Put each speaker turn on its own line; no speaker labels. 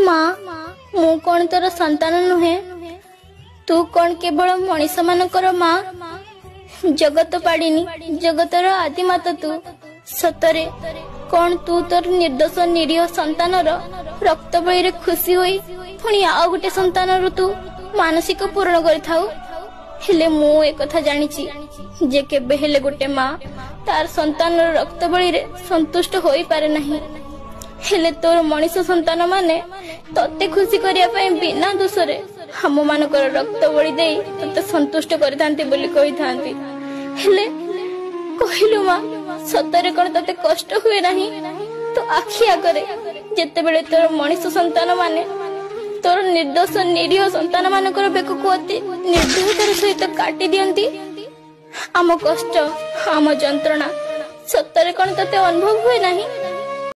ମା, ମୁଁ କଣ ତୋର ସନ୍ତାନ ନୁହେଁ? ତୁ କଣ କେବଳ ମଣିଷ ମାନଙ୍କର ମା? ଜଗତ ପାଡ଼ିନି, ଜଗତର ଆଦିମାତା ତୁ। ସତରେ କଣ ତୁ ତୋର ନିର୍ଦ୍ଦୋଷ ନିରୀହ ସନ୍ତାନର ରକ୍ତ ବଳିରେ ଖୁସି ହୋଇ ପୁଣି ଆଉ ଗୋଟେ ସନ୍ତାନର ତୁ ମାନସିକ ପୂରଣ କରିଥାଉ? ହେଲେ ମୁଁ ଏକଥା ଜାଣିଛି ଯେ କେବେ ହେଲେ ଗୋଟେ ମା ତାର ସନ୍ତାନର ରକ୍ତ ବଳିରେ ସନ୍ତୁଷ୍ଟ ହୋଇପାରେ ନାହିଁ। ହେଲେ ତୋର ମଣିଷ ସନ୍ତାନ ମାନେ ତତେ ଖୁସି କରିବା ପାଇଁ ବିନା ଦୋଷରେ ଆମ ମାନଙ୍କର ରକ୍ତ ବଳି ଦେଇ ତତେ ସନ୍ତୁଷ୍ଟ କରିଥାନ୍ତି ବୋଲି କହିଥାନ୍ତି। ହେଲେ କହିଲୁ ମା, ସତରେ କଣ ତତେ କଷ୍ଟ ହୁଏ ନାହିଁ ତୋ ଆଖି ଆଗରେ ଯେତେବେଳେ ତୋର ମଣିଷ ସନ୍ତାନ ମାନେ ତୋର ନିର୍ଦ୍ଦୋଷ ନିରୀହ ସନ୍ତାନ ମାନଙ୍କର ବେକକୁ ଅତି ନିର୍ଦ୍ଦୟତାର ସହିତ କାଟି ଦିଅନ୍ତି? ଆମ କଷ୍ଟ, ଆମ ଯନ୍ତ୍ରଣା ସତରେ କଣ ତତେ ଅନୁଭବ ହୁଏ ନାହିଁ?